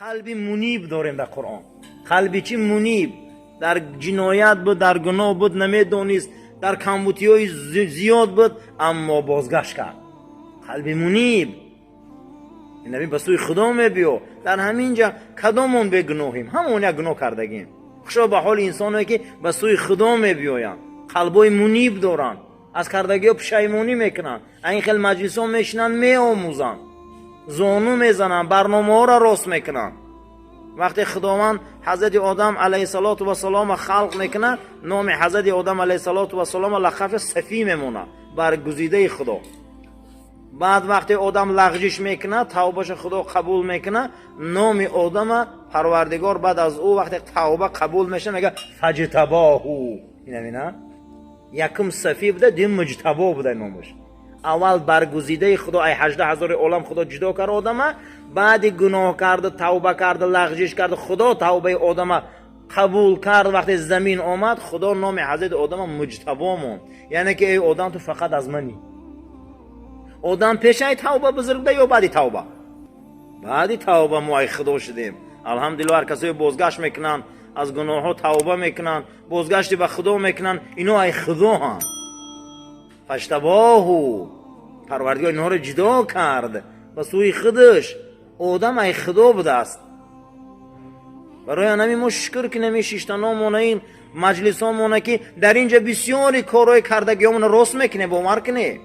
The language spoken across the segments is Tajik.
Қалби муниб дорем дар Қуръон. Қалби чӣ муниб? Дар ҷиноят буд, дар гуноҳ буд, намедонист, дар камбутиҳои зиёд буд, аммо бозгашт кард. Қалби муниб. Ин ба сӯи Худо мебиё. Дар ҳамин ҷа кадомон бегуноҳем? Ҳамон як гуноҳ кардагем. Хушо ба ҳоли инсоне ки ба сӯи Худо мебиёянд, қалбҳои муниб доранд, аз кардагиҳо пушаймонӣ мекунанд, ин хел маҷлисҳо мешинанд, меомӯзанд, зону мезананд, барномаҳоро рост мекунанд. Вақте Худованд ҳазрати Одам алайҳиссалоту вассалома халқ мекунад, номи ҳазрати Одам алайҳиссалоту вассалома лақабаш Сафӣ мемонад, баргузидаи Худо. Баъд вақте одам лағжиш мекунад, тавбаша Худо қабул мекунад, номи одама Парвардигор баъд аз ӯ вақте тавба қабул мешавад, мегӯяд фаҷтабоҳу. Инамина якум Сафӣ буда, дуюм Муҷтабо буда номаш. Аввал баргузидаи Худо, ай 18 000 олам Худо ҷудо кард одама, баъди гуноҳ карда, тавба карда, лағжиш карда, Худо тавбаи одама қабул кард. Вақте замин омад, Худо номи ҳазрати одама Муҷтабо монд, яъне ки эй одам, ту фақат аз манӣ. Одам пешаи тавба бузург буда ё баъди тавба? Баъди тавба мо ай Худо шудем. Алҳамдулилла, ҳар касое бозгашт мекунанд, аз гуноҳҳо тавба мекунанд, бозгашти ба Худо мекунанд, ино ай Худоҳанд. Фаштабоҳу, Парвардигор инҳоро ҷудо кард ба сӯи худаш. Одам ай Худо будааст. Барои анами мо шукр кунем ин шиштаномона, ин маҷлисомона, ки дар ин ҷа бисёри корҳои кардагиҳомона рост мекунем, бовар кунем,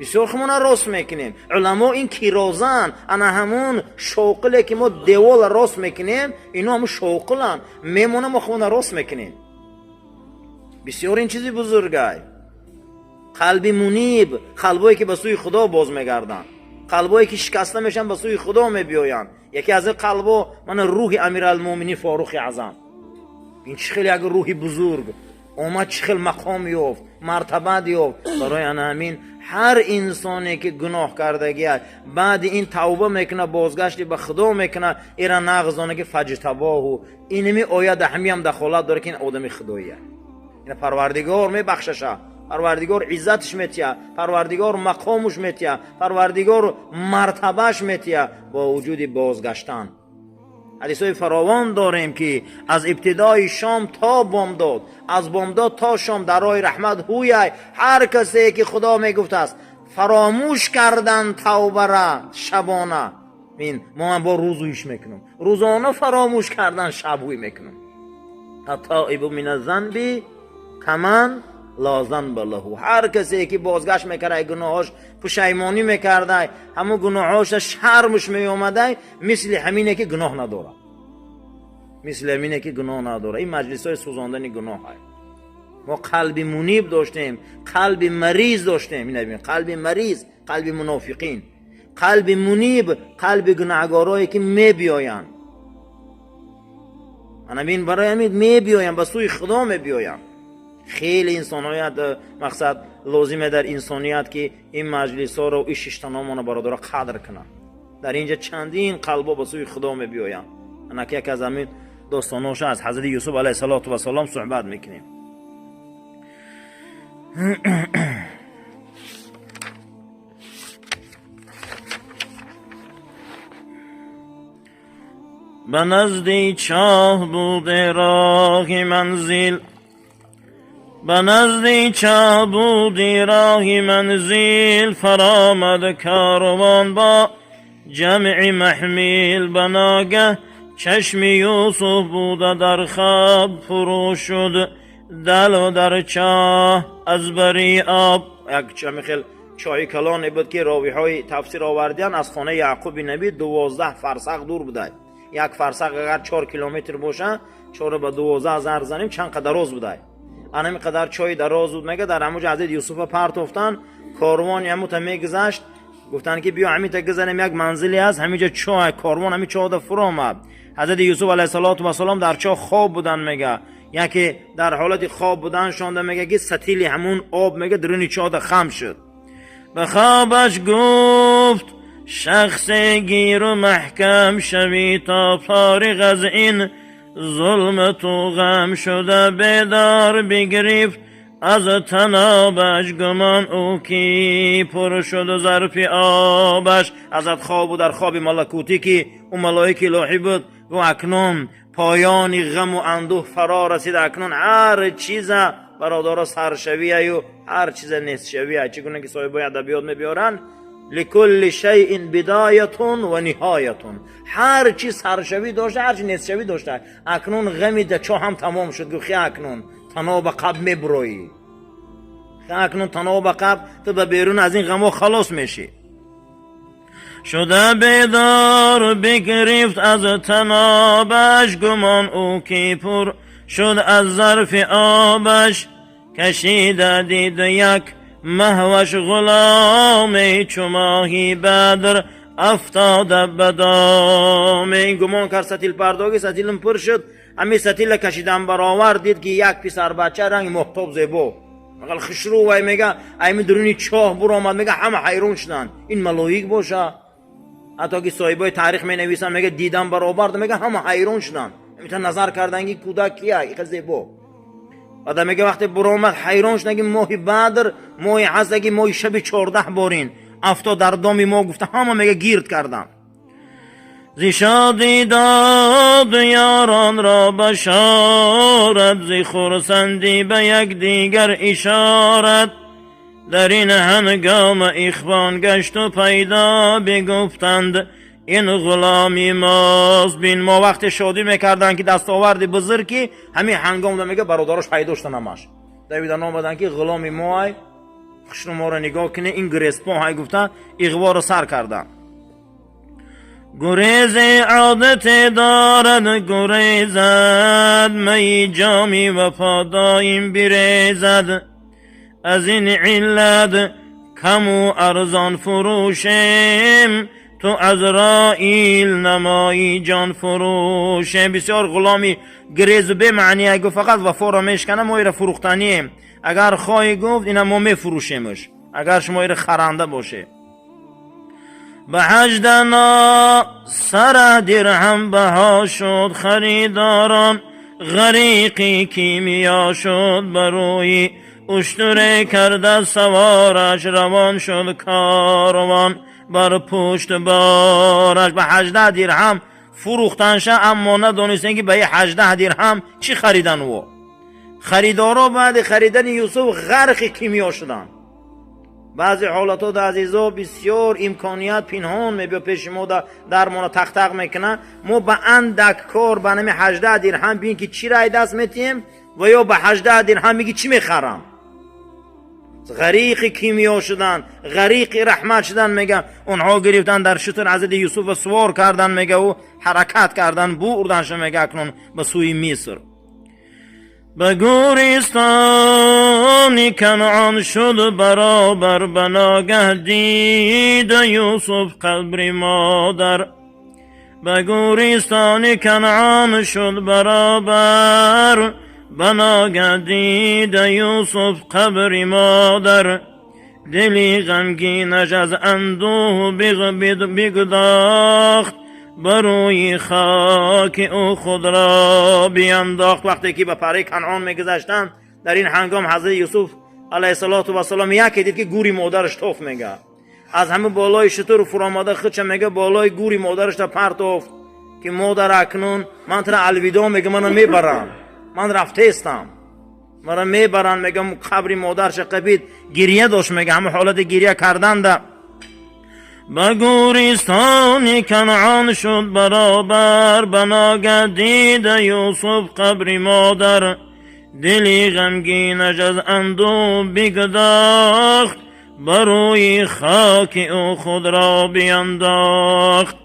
бисёр хумона рост мекунем. Уламо ин кирозан, ана ҳамун шоқиле ки мо девола рост мекунем, ино ҳамун шоқиланд, мемона, мо хумона рост мекунем. Бисёр ин чизи бузургай. Қалби муниб, қалбое ки ба сӯи Худо боз мегарданд, қалбое ки шикаста мешаванд, ба сӯи Худо мебиёянд. Яке аз ин қалбо мана рӯҳи Амиралмӯминин Форухи Аъзам. Ин чӣ хел як рӯҳи бузург омад, чӣ хел мақом ёфт, мартабат ёфт. Барои ана ҳамин ҳар инсоне ки гуноҳ кардагиаст, баъди ин тавба мекунад, бозгашти ба Худо мекунад, ира нағзоне ки фаҷтабоҳу. Иними оят ҳамиам дахолат дорад, ки ин одами худоия. Ина Парвардигор мебахшаша, Парвардигор иззатш метия, Парвардигор мақомуш метия, Парвардигор мартабаш метия бо вуҷуди бозгаштан. Ҳадисҳои фаровон дорем, ки аз ибтидои шом то бомдод, аз бомдод то шом дар роҳи раҳмат ҳуяй ҳар касе ки Худо мегуфтааст фаромӯш кардан тавбара шабона. Ин мо ман бо рӯзӯиш мекунам, рӯзона фаромӯш кардан, шабҳӯй мекунам. Аттоибу мин аззанби каман ла занба лаҳу. Ҳар касе ки бозгашт мекардай, гуноҳош пушаймонӣ мекардай, ҳамун гуноҳоша шармш меомадай, мисли ҳамине ки гуноҳ надорад, мисли ҳамине ки гуноҳ надорад. Ин маҷлисҳои сӯзондани гуноҳ. Мо қалби муниб доштем, қалби мариз доштем. Ина бибин, қалби мариз, қалби мунофиқин, қалби муниб, қалби гунаҳгорое ки мебиёянд. Ана бин, барои ҳамин мебиёянд, ба сӯи Худо мебиёянд. Хеле инсонҳоят мақсад лозиме дар инсоният, ки ин маҷлисҳоро, ин шиштаномона бародаро қадр кунанд. Дар инҷа чандин қалбо ба сӯи Худо мебиёянд. Ана ки яке аз ҳамин достонҳоша аз ҳазрати Юсуф алайҳиссалоту вассалом суҳбат мекунем. Ба назди чоҳ буде роҳи манзил, ба назди чоҳ буди роҳи манзил, фаромад корвон бо ҷамъи маҳмил. Ба ногаҳ чашми Юсуф буда дар хоб, фурӯ шуд далу дар чоҳ аз бари об. Як чами хел чоҳи калоне буд, ки ровиҳои тафсир овардиянд, аз хонаи Яъқуби набӣ 12 фарсах дур будай. Як фарсах агар 4 километр боша, чорро ба 12 зарб занем, чанд қадар дароз будай. Анами қадар чои дароз буд. Мега, дар ҳамуҷа ҳазрати Юсуфа партофтанд. Корвони ҳамута мегузашт, гуфтанд ки биё ҳамита гузарем, як манзиле ҳаст ҳамиҷа, чоҳ. Корвон ҳами чоҳда фуромад. Ҳазрати Юсуф алайҳиссалоту вассалом дар чоҳ хоб буданд. Мега, яке дар ҳолати хоб буданшонда, мега, ки сатили ҳамун об, мега, дуруни чоҳда хам шуд. Ба хобаш гуфт: шахсе гиру маҳкам шавӣ, то фориғ аз ин зулмату ғам шуда. Бедор бигирифт аз танобаш, гумон ӯ ки пур шуд зарфи обаш. Азат хобу дар хоби малакутӣ ки Ӯ малоики илоҳӣ буд. Гуфт: акнун поёни ғаму андӯҳ фаро расид. Акнун ҳар чиза, бародаро, саршавияю ҳар чиза нестшавия. Чӣ гуна ки соҳибои адабиёт мебиёранд: لكل شيء بداية ونهاية. Ҳар чиз саршавӣ дошта, ҳар чи нестшавӣ дошта. Акнун ғами дачо ҳам тамом шуд. Гуфт: хе, акнун таноба қаб мебуроӣ, акнун таноба қаб ту ба берун аз ин ғамо халос мешӣ. Шуда бедор, бигирифт аз танобаш, гумон ӯ ки пур шуд аз зарфи обаш. Кашида дид як маҳваш ғуломе, чу моҳи Бадр афтода ба доме. Гумон кард сатил пардоги, сатилим пур шуд. Ҳамин сатила кашидан баровар, дид ки як писарбача ранги моҳтоб зебо, мақал хушрӯ вай, мега, айми дуруни чоҳ буромад. Мега, ҳама ҳайрон шуданд, ин малоик боша. Ҳатто ки соҳибои таърих менависанд, мега, дидан баробард, мега, ҳама ҳайрон шуданд, мета назар кардан ки кӯдак кия иқа зебо. Баъда, мега, вақте буромад, ҳайрон шуданд ки моҳи Бадр моҳи ҳастаги моҳи шаби 14 борин афтод дар доми мо, гуфта, ҳама, мега, гирд карданд. Зи шодӣ дод ёронро башорат, зи хурсандӣ ба якдигар ишорат. Дар ин ҳангома ихвон гашту пайдо, бигуфтанд: ин ғуломи мост, бин мо. Вақте шодӣ мекарданд ки дастоварди бузург, ки ҳамин ҳангомда, мега, бародарош пайдо шудан, ҳамаш давидан омаданд ки ғуломи мо ай, хушрӯ моро нигоҳ кунӣ, ин гиреспон ҳай, гуфта, иғворо сар карданд. Гурезе одате дорад, гурезад, майи ҷоми вафо доим бирезад. Аз ин иллат каму арзон фурӯшем, ту Азроил намои ҷон фурӯше. Бисёр ғуломи гирезу бемаъния, гуфт, фақат вафоро мешкана, мо ира фурӯхтанием. Агар хоҳӣ, гуфт, ина мо мефурӯшемш, агар шумо ира харанда боше. Ба ҳаждано сара дирҳам баҳо шуд, харидорон ғариқи кимиё шуд. Барои уштуре карда савораш, равон шуд корвон бар пушт бораш. Ба 18 дирҳам фурӯхтанша, аммо надонистем ки ба и 18 дирҳам чӣ харидан. Во харидоро баъди харидани Юсуф ғарқи кимиё шуданд. Баъзе ҳолатҳо, азизо, бисёр имконият пинҳон мебиё пеши мо, дармона тақтақ мекунад. Мо ба андак кор, ба нами 18 дирҳам бин ки чӣ рай даст метиҳем ва ё ба 18 дирҳам миги чӣ мехарам. Ғариқи кимиё шуданд, ғариқи раҳмат шуданд. Мега, онҳо гирифтан дар шутур ҳазрати Юсуфа сувор кардан, мега, ӯ ҳаракат кардан бурданша, мега, акнун ба сӯи Миср. Ба гӯристони Канъон шуд баробар, ба ногаҳ дида Юсуф қабри модар. Ба гӯристони Канъон шуд баробар, ба ногаҳ дида Юсуф қабри модар. Дили ғамгинаш аз андӯҳ бигдохт, ба рӯи хоки ӯ худро биандохт. Вақте ки ба параи Канъон мегузаштанд, дар ин ҳангом ҳазрати Юсуф алайҳиссалоту вассалом яке дид ки гӯри модараш тоф. Мега, аз ҳама болои шутур фуромада, худша, мега, болои гӯри модарашта партофт ки модар, акнун ман тура алвидо мега, мана мебарам, ман рафтаестам, мара мебаранд. Мега, қабри модарша қабид, гирья дошт. Мега, ҳама ҳолати гирья карданда ба гӯристони Канъон шуд баробар, ба ногаҳ дида Юсуф қабри модар. Дили ғамгинаш аз андӯҳ бигдохт, ба рӯи хоки ӯ худро биандохт.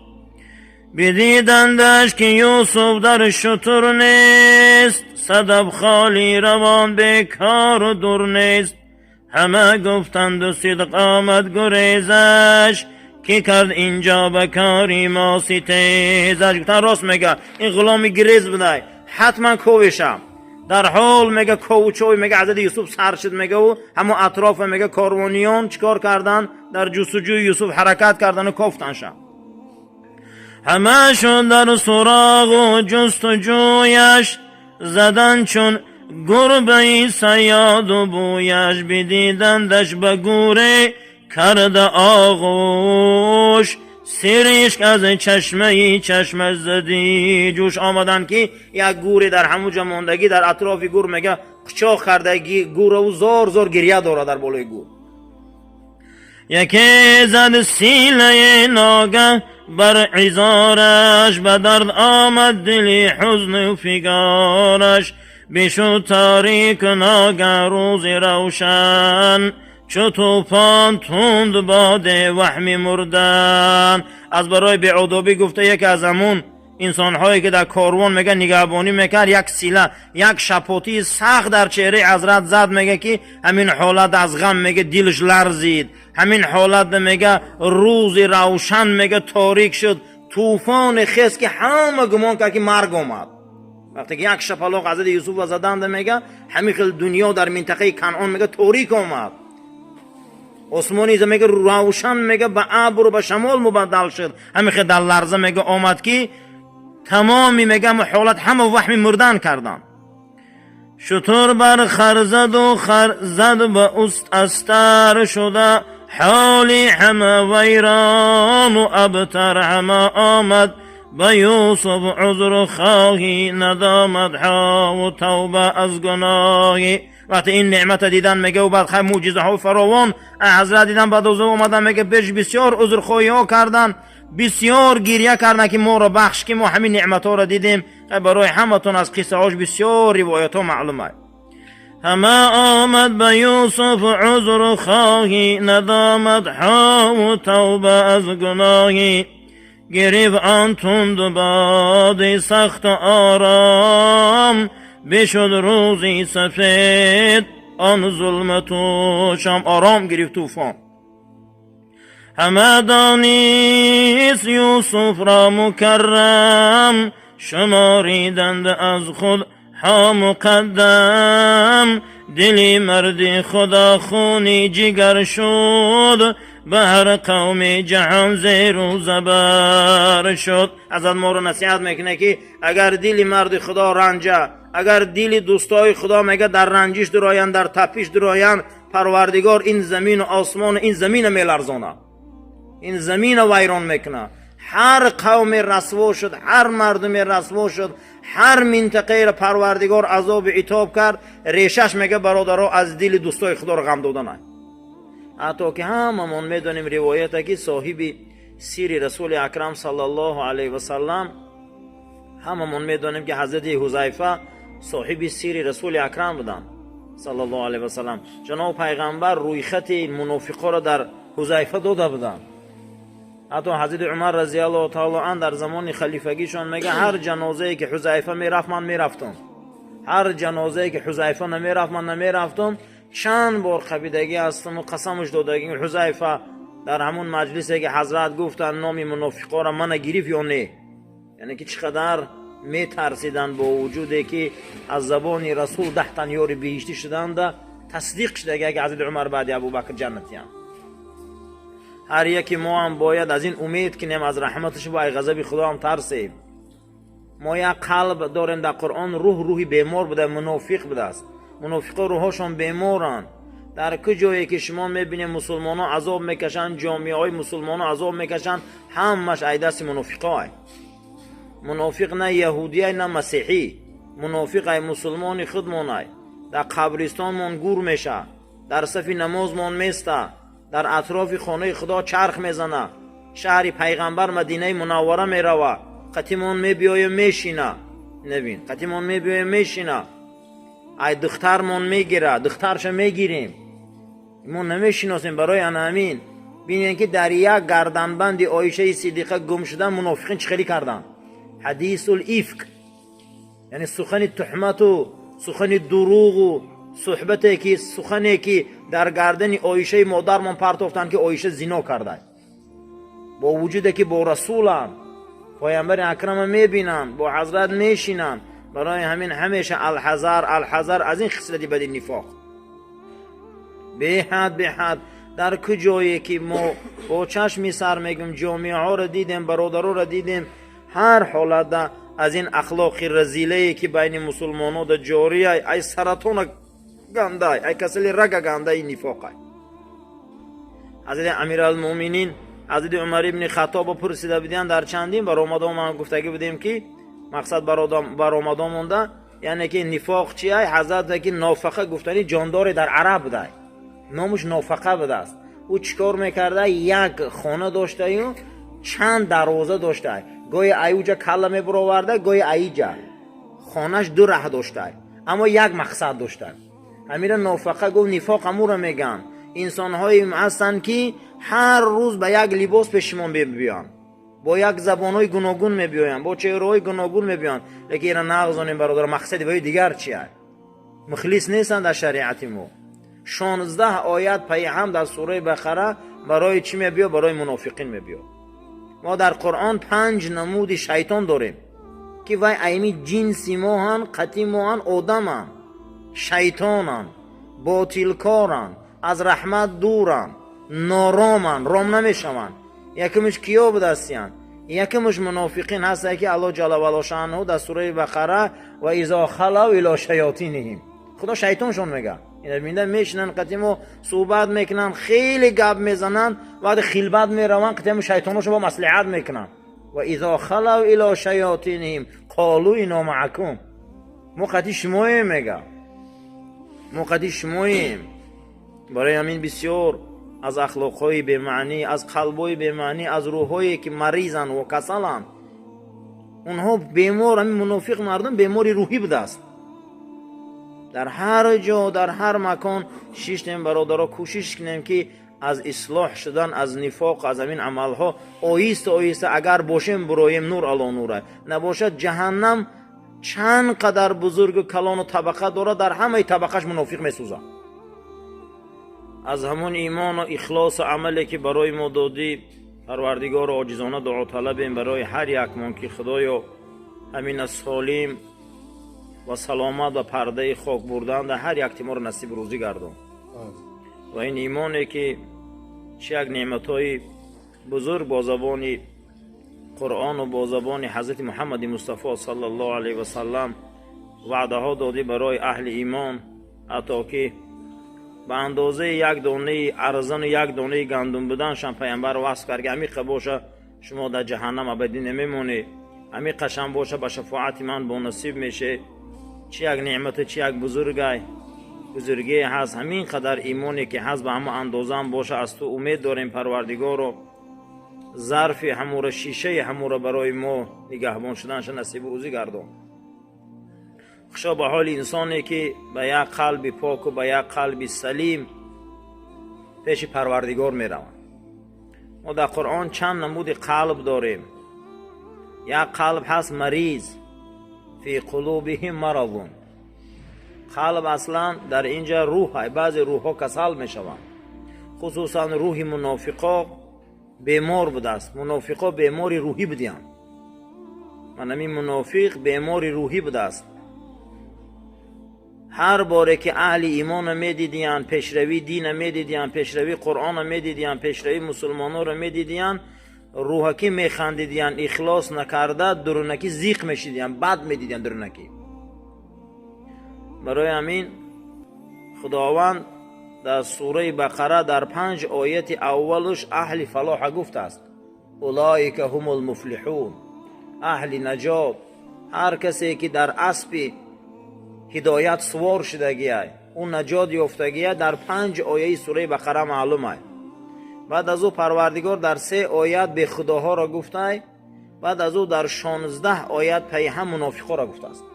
Бидидандаш ки Юсуф дар шутур нест, садаф холӣ равон бекору дур нест. Ҳама гуфтанду сидқ омад гурезаш, ки кард инҷо ба кори мо ситезаш. Гуфтан, рост мега, ин ғуломи гирез будай, ҳатман ковешам. Дар ҳол, мега, кову чови, мега, ҳазрати Юсуф сар шуд. Мега, ӯ ҳамон атрофа, мега, корвониён чӣ кор карданд? Дар ҷустуҷӯи Юсуф ҳаракат кардану кофтанша. Ҳама шуд дар суроғу ҷустуҷӯяш, задан чун гурбаи саёду бӯяш. Бидидандаш ба гӯре карда оғӯш. Сиришк аз чашмаи чашмаш зади ҷӯш. Омаданд, ки як гуре дар ҳамуҷа мондагӣ, дар атрофи гур мега қучоқ кардаги гураву зор зор гирья дорад дар болои гур. Яке зад силаи нога бар изораш, ба дард омад дили ҳузну фигораш. Бишуд торик нога рӯзи равшан, чу тӯфон тунд боде ваҳми мурдан. Аз барои беодобӣ гуфта, яке аз ҳамун инсонҳое, ки дар корвон мега нигаҳбонӣ мекард, як сила, як шапотии сахт дар чеҳраи ҳазрат зад. Мега, ки ҳамин ҳолат аз ғам мега дилш ларзид. Ҳамин ҳолат мега рӯзи равшан мега торик шуд, тӯфоне хест, ки ҳама гумон кард, ки марг омад. Вақте ки як шапалоқ ҳазрати Юсуфа заданда, мега ҳамин хел дунё дар минтақаи Канъон мега торик омад. Осмони мега равшан мега ба абру ба шамол мубаддал шуд. Ҳамин хел дар ларза мега омад, ки тамоми мега ҳолат ҳама ваҳми мурдан карданд. Шутур бар хар заду хар зад ба уст, астар шуда ҳоли ҳама вайрону абтар. Ҳама омад ба Юсуф узру хоҳӣ, надоматҳову тавба аз гуноҳӣ. Вақте ин неъмата дидан, мега, баъд хай мӯъҷизаҳо фаровон ҳазрат дидан, баъд озу омадан, мега пеш бисёр узрхоҳиҳо кардан, бисёр гирья кардан, ки моро бахш, ки мо ҳамин неъматҳоро дидем. Барои ҳаматон аз қиссаҳош бисёр ривоятҳо маълум аст. Ҳама омад ба Юсуф узру хоҳӣ, надоматҳову тавба аз гуноҳӣ. Гирифт он тунду боди сахту ором, бишуд рӯзи сафед он зулмату шом. Ором гирифт тӯфон. Ҳама донист Юсуфро мукаррам, шумориданд аз худ ҳо муқаддам. Дили марди худо хуни ҷигар шуд, ба ҳар қавми ҷаҳон зеру забар шуд. Ҳазрат моро насиҳат мекунад, ки агар дили марди худо ранҷа, агар дили дӯстои худо мега дар ранҷиш дуроянд, дар тапиш дуроянд, Парвардигор ин замину осмону ин замина меларзонад, ин замина вайрон мекунад. Ҳар қавме расво шуд, ҳар мардуме расво шуд, ҳар минтақаеро Парвардигор азоби итоб кард, решаш мега, бародаро, аз дили дӯстои худоро ғам доданай. Ҳатто ки ҳамамон медонем ривоята, ки соҳиби сири Расули Акрам саллаллоҳу алайҳи васаллам, ҳамамон медонем, ки ҳазрати Ҳузайфа соҳиби сири Расули Акрам буданд саллаллоҳу алайҳи васаллам. Ҷаноб пайғамбар рӯйхати мунофиқоро дар Ҳузайфа дода буданд. Ҳатто ҳазрати Умар разиаллоҳу таоло ан дар замони халифагишон мега, ҳар ҷанозае ки Ҳузайфа мерафт, ман мерафтам, ҳар ҷанозае ки Ҳузайфа намерафт, ман намерафтам. Чанд бор қабидагӣ ҳастаму қасамаш додагӣ, Ҳузайфа дар ҳамун маҷлисе, ки ҳазрат гуфтанд номи мунофиқоро, мана гирифт ё не? Яъне ки чӣ қадар метарсиданд, бо вуҷуде ки аз забони Расул 10 тан ёри биҳиштӣ шуданда тасдиқ шудага, ки ҳазрати Умар баъди Абубакр ҷаннатиянд. Ҳар яке мо ҳам бояд аз ин умед кунем, аз раҳматаш ва ай ғазаби Худо ҳам тарсем. Мо як қалб дорем. Дар Қуръон рӯҳ, рӯҳи бемор буда, мунофиқ будааст. Мунофиқо рӯҳошон беморанд. Дар куҷое ки шумо мебинед, мусулмонон азоб мекашанд, ҷомеаҳои мусулмонон азоб мекашанд, ҳамаш ай дасти мунофиқо. Мунофиқ на яҳудияй, на масеҳӣ, мунофиқ ай мусулмони худмонай. Дар қабристонмон гур меша, дар сафи намозмон места, дар атрофи хонаи Худо чарх мезана, шаҳри пайғамбар Мадинаи Мунаввара мерава, қатимон мебиёя мешина, набин, қатимон мебиёя мешина, ай духтармон мегира, духтарша мегирем, мо намешиносем. Барои ана ҳамин бинем, ки дар як гарданбанди Оишаи Сидиқа гум шудан мунофиқин чӣ хелӣ карданд. Ҳадисул ифк, яъне сухани туҳмату сухани дуруғу суҳбате ки сухане ки дар гардани Оишаи модармон партофтанд, ки Оиша зино карда, бо вуҷуде ки бо Расулам, Паёмбари Акрама мебинанд, бо ҳазрат мешинанд. Барои ҳамин ҳамеша алҳазар, алҳазар аз ин хислати бади нифоқ. Беҳад, беҳад. Дар куҷое ки мо бо чашми сар мегӯм, ҷомеаҳоро дидем, бародароро дидем, ҳар ҳолатда аз ин ахлоқи разилае, ки байни мусулмонода ҷория, ай саратона гандай, ай касали рага гандаи нифоқай. Ҳазрати Амиралмуъминин Ҳазрати Умар ибни Хаттобо пурсида будиянд дар чандин баромадо, ман гуфтагӣ будем, ки мақсад баромадо монда, яъне ки нифоқ чия? Ҳазрат ки нофақа гуфтани ҷондоре дар араб будай, номаш нофақа будааст. Ӯ чӣ кор мекарда? Як хона доштаю чанд дарвоза дошта, гоҳе аюҷа калла мебуроварда, гоҳе аиҷа. Хонаш ду раҳ дошта, аммо як мақсад дошта. Ҳамира нофақа гуфт. Нифоқ ҳамуро мегӯянд. Инсонҳое ҳастанд, ки ҳар рӯз ба як либос пеши мо мебиёянд, бо як забонҳои гуногун мебиёянд, бо чеҳраҳои гуногун мебиёянд, лекин ира нағзонем, бародар, мақсади ваи дигар чия? Мухлис нестанд дар шариати мо. 16 оят пайи ҳам дар сураи Бақара барои чӣ мебиё? Барои мунофиқин мебиё. Мо дар Қуръон панҷ намуди шайтон дорем, ки вай айми ҷинси моҳан, қати моҳан, одаман, шайтонан, ботилкоран, аз раҳмат дуран, нороман, ром намешаванд. Якумш киё будастиянд? Якумш мунофиқин ҳастае, ки Аллоҳ ҷалла ваало шаънуҳу дар сураи Бақара وإذا خلوا إلى شياطينهم, Худо шайтоншон мега. Ина бинда, мешинанд, қати мо суҳбат мекунанд, хеле гап мезананд, вақте хилбат мераванд, қати шайтоношон бо маслиҳат мекунанд. وإذا خلوا إلى شياطينهم قالوا إنا معكم, мо қати шумоем, мега, мо қати шумоем. Барои ҳамин бисёр аз ахлоқҳои бемаънӣ, аз қалбҳои бемаънӣ, аз рӯҳҳое ки маризанд ва касаланд, онҳо бемор. Ҳамин мунофиқ мардум бемори рӯҳӣ будааст. Дар ҳар ҷо, дар ҳар макон шиштем, бародаро, кӯшиш кунем, ки аз ислоҳ шудан аз нифоқ, аз ҳамин амалҳо оҳиста оҳиста агар бошем, буроем. Нур ало нура. Набошад, ҷаҳаннам чанд қадар бузургу калону табақа дорад, дар ҳамаи табақаш мунофиқ месӯзад. Аз ҳамон имону ихлосу амале, ки барои мо додӣ, Парвардигоро, оҷизона дуоталабем барои ҳар якмон, ки Худоё, ҳамина солим ва саломат ба пардаи хок бурдан дар ҳар якти моро насиб рӯзӣ гардон. Ва ин имоне, ки чӣ як неъматҳои бузург бо забони Қуръону бо забони ҳазрати Муҳаммади Мустафо саллаллоҳу алайҳи васаллам ваъдаҳо додӣ барои аҳли имон, ҳатто ки ба андозаи як донаи арзану як донаи гандум буданшам Пайғамбар васф кард, ки ҳамиқа боша, шумо дар ҷаҳаннам абадӣ намемонед, ҳамиқашам боша, ба шафоати ман бонасиб меше. Чӣ як неъмату чӣ як бузургай бузургие ҳаст. Ҳамин қадар имоне, ки ҳаст, ба ҳама андозаам боша, аз ту умед дорем, Парвардигоро, зарфи ҳамура, шишаи ҳамура барои мо нигаҳбон шуданша насибу рӯзӣ гардон. Хушо ба ҳоли инсоне, ки ба як қалби поку ба як қалби салим пеши Парвардигор мераванд. Мо дар Қуръон чанд намуди қалб дорем. Як қалб ҳаст мариз, في قلوبهم مرض. Қалб аслан дар инҷа рӯҳ, баъзе рӯҳҳо касал мешаванд, хусусан рӯҳи мунофиқо бемор будааст. Мунофиқо бемори рӯҳӣ будиянд. Ман ҳамин мунофиқ бемори рӯҳӣ будааст. Ҳар боре ки аҳли имонро медидиянд, пешравии дина медидиянд, пешравии Қуръонро медидиянд, пешравии мусулмононро медидиянд, рӯҳакӣ механдидиянд, ихлос накарда, дурунакӣ зиқ мешидиянд, бад медидиянд дурунакӣ. Барои ҳамин Худованд дар сураи Бақара дар панҷ ояти аввалуш аҳли фалоҳа гуфтааст: أولئك هم المفلحون, аҳли наҷот. Ҳар касе ки дар аспи ҳидоят сувор шудагиай, ӯ наҷот ёфтагия, дар панҷ ояи сураи Бақара маълумай. Баъд аз ӯ Парвардигор дар се оят бехудоҳоро гуфтай, баъд аз ӯ дар 16 оят пайи ҳам мунофиқҳоро гуфтааст.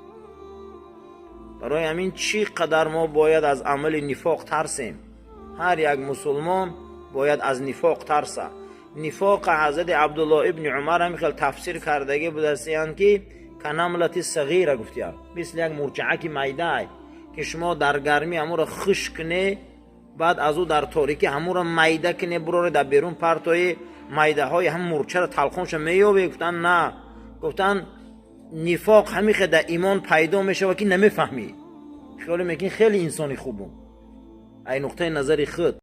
Барои ҳамин чӣ қадар мо бояд аз амали нифоқ тарсем. Ҳар як мусулмон бояд аз нифоқ тарса. Нифоқа ҳазрати Абдулло ибни Умар ҳамин хел тафсир кардагӣ будастиянд, ки كالنملة الصغيرة гуфтиянд, мисли як мурчааки майдай, ки шумо дар гармӣ ҳамуро хушк куне, баъд аз ӯ дар торикӣ ҳамуро майда куне, буроре дар берун партои, майдаҳои ҳам мурчаро талқонша меёбе. Гуфтанд, на, гуфтанд, нифоқ ҳамин хел дар имон пайдо мешавад, ки намефаҳмӣ, хиёле мекунӣ хеле инсони хубум ай нуқтаи назари худ.